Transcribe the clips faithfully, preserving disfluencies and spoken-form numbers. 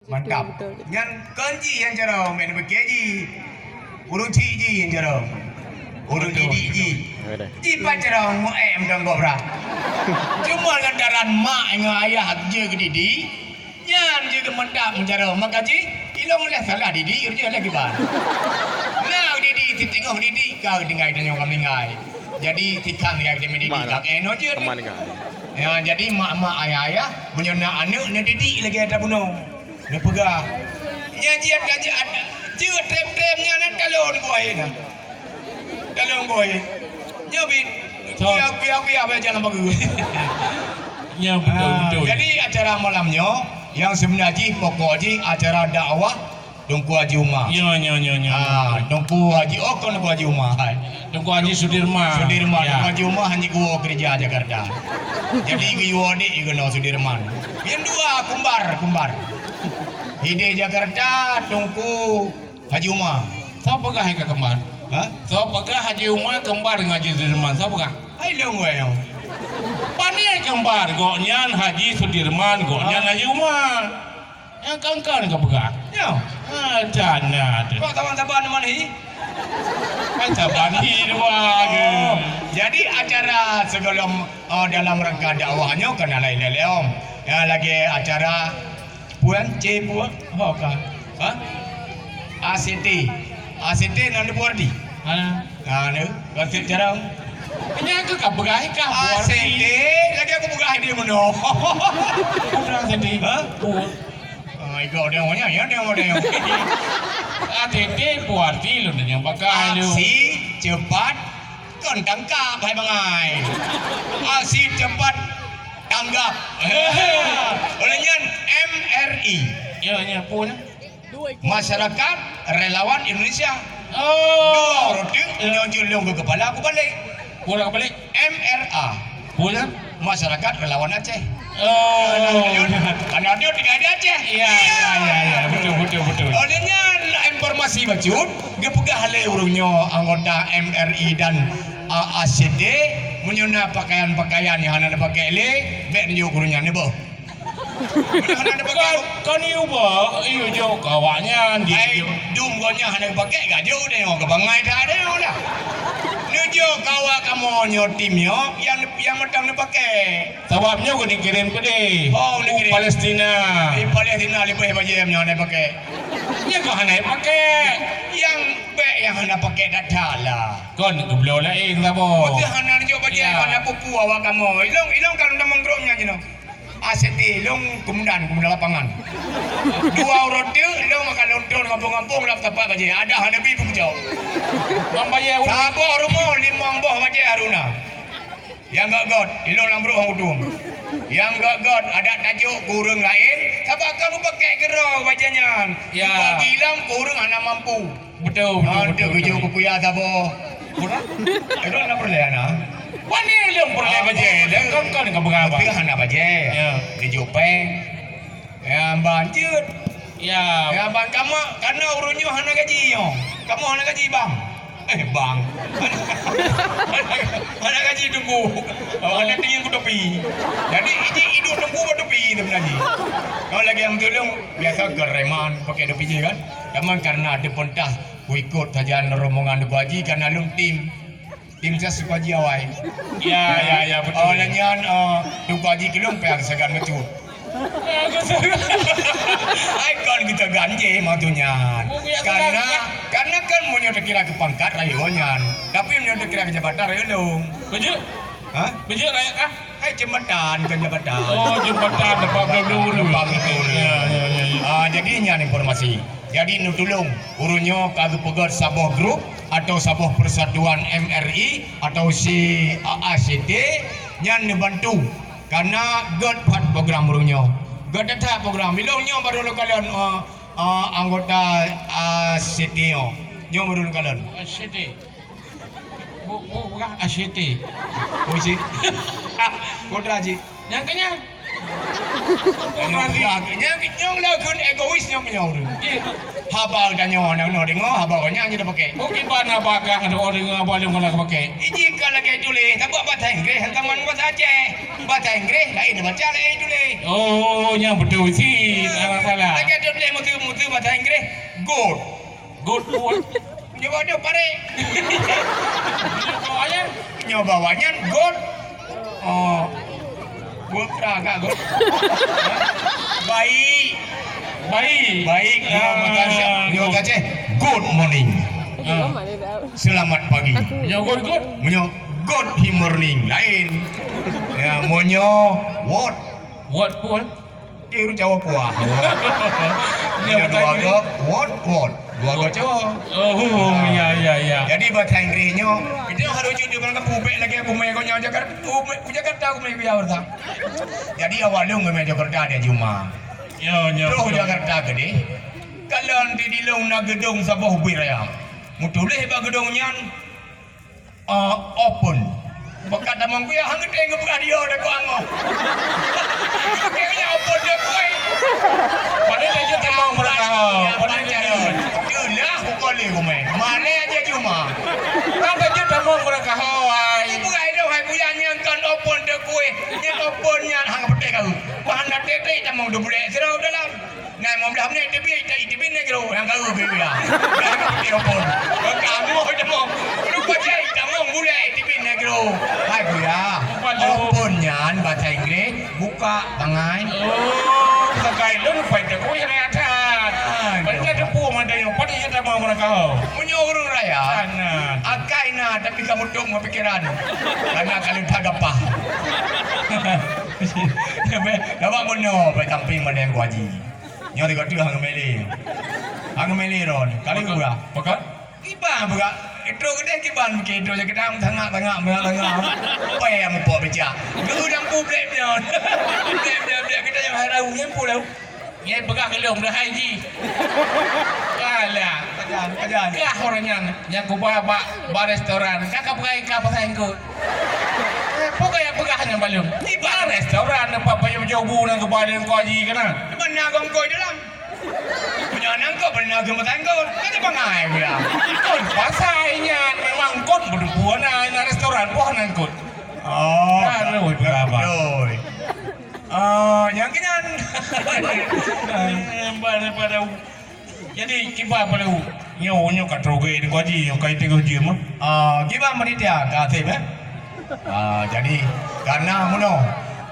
Mantap. Betul, betul. Nyan kon jih nyang carông, bèk neupike jih. Ureueng chik jih nyang carông. Ureueng didik jih. Betul. Jih pat carông, meu-ék meudanggok brat. Cuma lantaran mak ngon ayah jeuet geudidik, nyan jeuet geumeudap meucarông. Maka jih, ilôn lé salah didik, ureueng lé kiban. Na didik, siteungoh didik, ka tinggai tanyoe ka meninggai. Jadi, tikang tinggai didik, ka keunoe jeuet. Ya, jadi mak-mak, ayah-ayah, meunyoe na aneuk neudidik lagèe tabunoe. Neupeugah, "Nyan jeuet ka jeuet, jeuet treb-treb nyan, nyan kalon buah na. Kalon buah. Nyoe bit, kuya-kuya-kuya bak jalan bageue." Nyan beutôi, beutôi. Jadi acara malam nyoe, nyang seubeuna jih, pokok jih acara dakwah Teungku Haji Uma. Nyoe, nyoe, nyoe, nyoe. Ah, Teungku Haji, oh, kon Teungku Haji Uma. Teungku Haji Sudirman. Sudirman, ya. Teungku Haji Uma hana geuwoe keureuja Jakarta. Jadi geuyue dek keunoe Sudirman. Nyang dua kembar, kembar. Hideh Jakarta, Teungku Haji Uma. Soe peugah hai ka kembar? Ha? Soe peugah Haji Uma kembar ngon Haji Sudirman? Soe peugah? Hai lôn wèe nyoe. Pane kembar, gobnyan Haji Sudirman, gobnyan Haji Uma. Nyang kan-kan ka peugah. Nyoe. Ah, cana tu. Kok saban-saban mana hi? Kan saban hi dua ke? Oh, jadi acara sebelum, oh, dalam rangka dakwah nyoe kena lain-lain, Om. Ya, lagi acara puan, C puan. Oh, ka. Ha? A C T. A C T nan di Buardi. Mana? Ha, ni. Konsep jarang. Nyan ke ka peugah ka Buardi. A C T, lagi aku peugah di mana? Bukan A C T. Ha? Buat. Ah, ikau tengok nyan, ya, tengok, tengok. A T T, puati lôn tanyong pakai lôn. Aksi cepat kon tangkap, hai bangai. Aksi cepat tanggap. Oleh nyan, M R I. Ya, ya, pun. Masyarakat Relawan Indonesia. Oh. Dua orang tu, ya. Nyoe jeuet lôn keu kepala, aku balik. Pulang balik. M R A. Pulang. Masyarakat Relawan Aceh. Oh. Karena dia tinggal di Aceh. Ya, ya, ya, ya. Betul, betul, betul. Oleh nyan, informasi bacut, geupeugah lé ureueng nyoe anggota M R I dan, a, A C T, meunyoe na pakaian-pakaian nyang hana dipakai lé, bèk neujok ureueng nyan, neuboh. Kon, kon iubah, iujok keu awaknyan, hai, jijok. Dum gobnyan hana geupakék, gajok deh, oh, geubangai that deh, oh, dah. Neujok keu awak kamoe nyoe tim nyoe, nyang, nyang mantong neupakék. Sabab nyoe keuneuk kirém keudeh. Oh, u Palestina. Di Palestina leubeh bajèe nyoe hana pakék. Nyoe keuh hana pakék. Nyang bèk nyang hana pakék that-that lah. Kon geubloe laén saboh. Beutôi hana neujok bajèe, ya. Hana pupu awak kamoe. Ilong, ilong ka lôn tamong grob nyan jinoe. A C T lôn komandan, komandan lapangan. Dua uroe teuk lôn maka lôn tron gampông-gampông lam tapak bajèe. Ada hana bi peujok. Bang bayar ureueng. Saboh rumoh limong boh bajèe Haruna. Nyang gèt-gèt, ilôn lam bruek hong udong. Nyang gèt-gèt, adak tajok keu ureueng laén, sabab ka meupakék keudroe bajèe nyan. Ya. Bagi lam keu ureueng hana mampu. Betul, betul, betul, betul. Untuk geujok keu kuya saboh. Betul? Ilôn hana peureulèe hana. Wani ilôn peureulèe bajèe, ilôn kon, kon ka peugah. Tapi hana bajèe. Ya. Geujok péng. Ya, ban jeuet. Ya. Ya, ban kamoe, karena ureueng nyoe hana gaji nyoe. Kamoe hana gaji, bang. Eh, bang. Hana gaji teungku. Hana tinggi ku topi. Jadi, ini hidup teungku bak topi sebenarnya. Kalau lagi yang tulung, biasa gereman pakai topi je kan. Cuman karena ada pentah Ku ikot sajan rombongan Teungku Haji, kana lôn tim, tim ses Teungku Haji awai. Ya, ya, ya, betul. Oh, lheuh nyan, eh, Teungku Haji keulôn pih sagan meucut. Ai kon geusagan jih maksud nyan. Oh, ya, karena, betul. Karena kan meunyoe teukira keu pangkat rayeuk nyan, tapi meunyoe teukira keu jabatan rayeuk lôn. Betul? Hah? Betul rayeuk kah? Hai jembatan, bukan jabatan. Oh, jembatan, dapat beluru. Dapat beluru. Ya, ya, ya, ya. Ah, jadi nyan informasi. Jadi neutulông, ureueng nyoe ka geupeugöt saboh grup atau saboh persatuan M R I atau si A A C T nyan neubantu. Karena göt that program ureueng nyoe. Göt that program. Ilông nyoe baru lôn kalon, eh, eh, anggota A C T nyoe. Nyoe baru lôn kalon. A C T. Bu-, bu-, bukan A C T. Oh, si. Putra, Cik. Nyang kenyang. Nyang, nyang, nyang lakeun egois nyang meunyoe ureueng. Haba tanyoe na, na deungoe haba nyan jeuet pakai. Bukti ban haba kah deungoe haba lôn hana pakai. Iji ka lagèe tuléh, sabab bahasa Inggréh hana saman bahasa Aceh. Bahasa Inggréh laén baca laén tuléh. Oh, nyang beutôi cit, salah-salah. Lagèe tuléh mutu-mutu bahasa Inggréh, good. Good, good. Nyoe bak deuh parek. Nyoe bak nyan. Nyoe bak nyan, good. Oh. Good, ah, agak good. Baik. Baik. Baik. Nyoe bahasa, nyoe bahasa Aceh, good morning. Ah. Selamat pagi. Nyoe good, good. Meunyoe good morning, laén. Ya, meunyoe what? What pun? Dia ureueng Jawa kuah. Nyoe dua go, what, what. Dua go cowok. Oh, ya, ya, ya. Jadi bahasa Inggréh nyoe, itu harus jujur di mana pubek lagi aku main kau nyawa Jakarta, aku main, aku Jakarta aku main biar orang. Jadi awak lôn main Jakarta ada Juma. Ya, ya. Terus betul. Jakarta gede. Kalau di, di lôn na gedong saboh bui raya. Mutuléh bak gedong nyan, Ah, open. Bakat tamong kuya hang geutem geupeugah dia dah kau angoh. Kayaknya open dia kuy. Padahal dia tamong meurangkah. Padahal dia. Itulah pukul lima kumai. Mana aja cuma. Kan dia tamong meurangkah, hai. Bukan itu, hai kuya nyang kan open dia kuy. Nyang open nyan hang petek kau. Bahan dah tetek tamong dua bulan. Serau dalam. Ngai lima belas menit teubiet, tai teubiet nanggroe nyang ka geuh geuh ya. Ngai ka putih opon. Ka amoh tamong. Rupa jai tamong bulai teubiet nanggroe. Hai kuya. Opon nyan bahasa Inggris buka bangai. Oh, sagai lôn pai teuku yang atas. Ah, banyak tepu mandai yang pada yang tamong mereka. Meunyoe ureueng raya. Akai na tapi ka mutung pikiran. Karena kalian tagapah. Nampak bunoe pai samping mandai yang kuaji. Nyoe tiga tu hang mele. Hang mele ron. Kali gua. Pekat? Kiban buka. Itu gede kiban ke itu je kita tengah-tengah, tengah-tengah. Apa yang mupok becak? Gudang publik nyoe. Publik, publik, publik kita yang harau yang pulau. Nyai peugah keu lôn, dah hai ji. Alah. Pajan, pajan. Kah orang nyan, nyang kuba bak, bak restoran. Ka ka peugah ka pasai engkot. Eh, peugah nyang peugah nyan balum. Di bak restoran, apa payung jobu nang kuba deungon kuaji kana. Di mana gom koi dalam? Punya nang kau pernah gom pasai engkot. Kata bangai pula. Kon pasai nyan, memang kon berempuan na restoran poh nang kot. Oh. Kan, oi, peugah apa? Oi. Ah, nyang keunan. Ban pada. Jadi kiban pada nyoe, nyoe ka trok di kuaji, nyoe ka teungoh jeuem. Ah, kiban panitia ka asep, eh? Ah, jadi karena meunoe.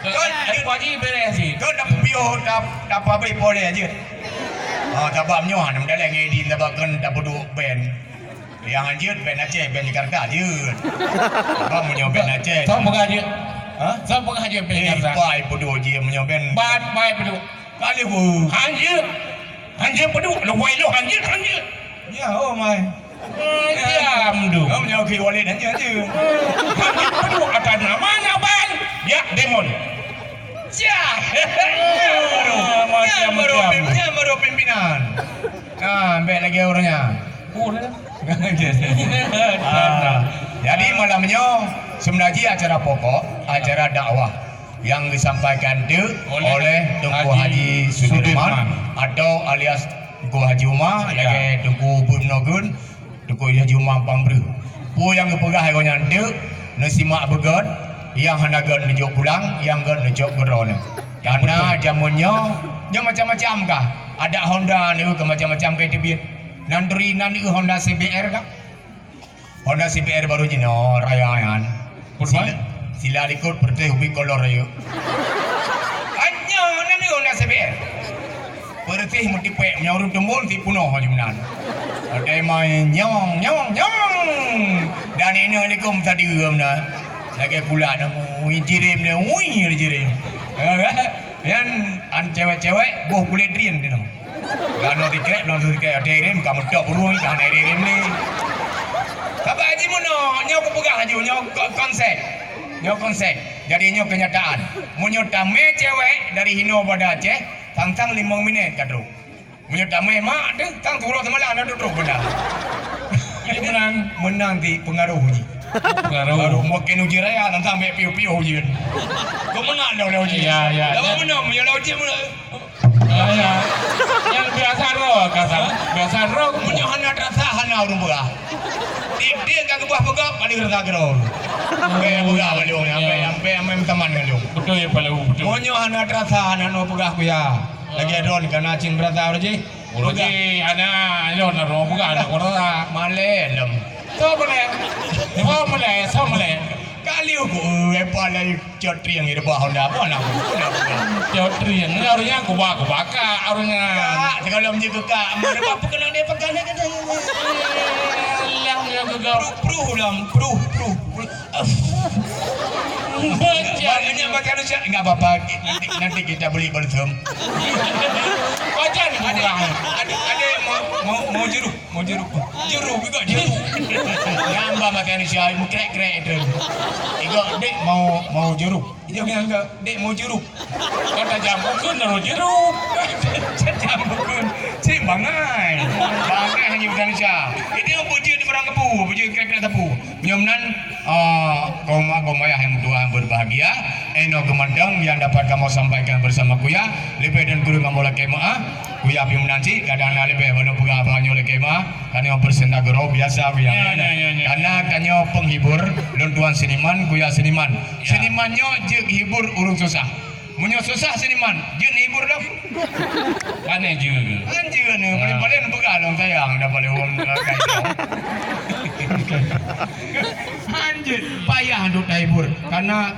Kon kuaji beres sih. Kon dah pubio dah dah pabrik poleh jeuet. Ah, sabab nyoe hana meudalah ngai di sabab kon dah peuduek band. Yang hanjeuet band Aceh, band Jakarta jeuet. Bang meunyoe band Aceh. Song peugah jeuet. Ha? Song peugah jeuet band Jakarta. Eh, pai peuduek jeuet meunyoe band. Bat pai peuduek. Kali bu. Hanjeuet. Hanjeuet peuduek. Lu wai lu hanjeuet, hanjeuet. Ya, oh mai. Diam tu. Kamu nyawa ke wallet hanjeuet je. Hanjeuet peuduek atas nama nak bang. Ya, demon. Cah. Macam-macam. Baru pimpinan. Nah, ambil lagi orangnya. Ah, jadi malam nyoe sebenarnya acara pokok, acara dakwah yang disampaikan tu oleh Teungku Haji Sudirman atau alias Teungku Haji Umar, lagi Teungku Bun Nogun, Teungku Haji Umar Pambreu. Peue nyang geupeugah lagèe nyan tu, neusimak beugöt, nyang hana göt neujok pulang, nyang göt neujok keudroe nyoe. Karena jameun nyoe, nyoe macam-macam kah? Ada Honda nyoe keu macam-macam kah teubiet. Nan turi nan nyoe Honda C B R kah? Honda C B R baru jinoe raya nyan. Sila, sila likot peureuteh ubit kolor rayeuk. Nyoe nan nyoe Honda C B R. Peureuteh meutipék meunyoe ureueng teumbon si punoh laju meunan. Ada mai nyong nyong nyong. Dan inoe likot tadi meunan. Lagèe kulat na ui jirem na ui jirem. Nyan an cewek-cewek boh kulét drien dinoe. Lano tiket, lano tiket ada rem, kamu tok burung, ka hana rem ni. Sabar Haji Muno, nyoe kupeugah laju, nyoe ko-, konsep. Nyoe konsep. Jadi nyoe kenyataan. Meunyoe tamé cewek dari hinoe bak Aceh, sang-sang limong minit ka trok. Meunyoe tamé mak tu, sang turot seumalam dah trok benda. Jadi menang. Menang di pengaruh Haji. Baru. Baru mungkin uji raya, nang sampai piu-piu uji. Kau mana ada uji? Ya, ya, ya. Meunan, ya, uji meunan. Ah, ya. Nyang biasa roh, kata. Biasa roh. Meunyoe hana terasa, hana ureueng peugah. Tieb-tieb ka keubah peugah, paling rasa keudroe. Sampai peugah bak lôn, sampai, sampai, sampai meuteman ngon lôn. Betul ya, Pak Lewu, betul. Meunyoe hana terasa, hana nyoe peugah kuya. Lagèe droen ka na cing berasa uroe jih. Uroe jih, hana, nyoe na droen peugah, hana kuasa. Malèe lom. Soe malèe? Soe malèe? Soe malèe? Kali uku, eh, pala cot trieng di bawah Honda, apa nak? Cot trieng, ni harusnya kuba-kuba ka, harusnya. Kak, sekolah menjadi kak, mana apa kena dia pegang dia kata. Yang, yang gegap. Pruh, pruh, lam, pruh, pruh, pruh. Makanya makan ucap, enggak apa-apa, nanti, nanti kita beli balsam. Wajan. Ada, ada, ada yang mau, mau, mau jeruk. Mau jeruk. Jeruk juga, jeruk. Nyang ba maté manusia, meukrek-krek tu. Igo, "Dek, mau, mau jeruk." Igo bilang ke, "Dek, mau jeruk." Kata jambu kun, naruh jeruk. Jambu kun. Cik bangai. Bangai hanya manusia. Itu yang bujur di barang kepu, bujur krek-krek tepu. Nyoman, ah, kaum mak, kaum ayah yang tua yang berbahagia, eno keumantong yang dapat kamoe sampaikan bersama Kuya. Leubeh dan kureueng kamoe lakèe meu'ah. Kuya pih meunan cit, kadang na leubeh, walau peugah apa nyoe lakèe meu'ah. Tanyoe bersenda gurau biasa, Kuya. Ya, ya, ya, ya. Karena tanyoe penghibur, lôn tuan seniman, Kuya seniman. Ya. Seniman nyoe jeuet hibur ureueng susah. Meunyoe susah seniman, jeuet hibur dong. Aneh juga. Kan jeuet ni, paling-paling peugah dong sayang, dah paling ureueng, eh, kacau. Anjir, payah untuk tahibur. Karena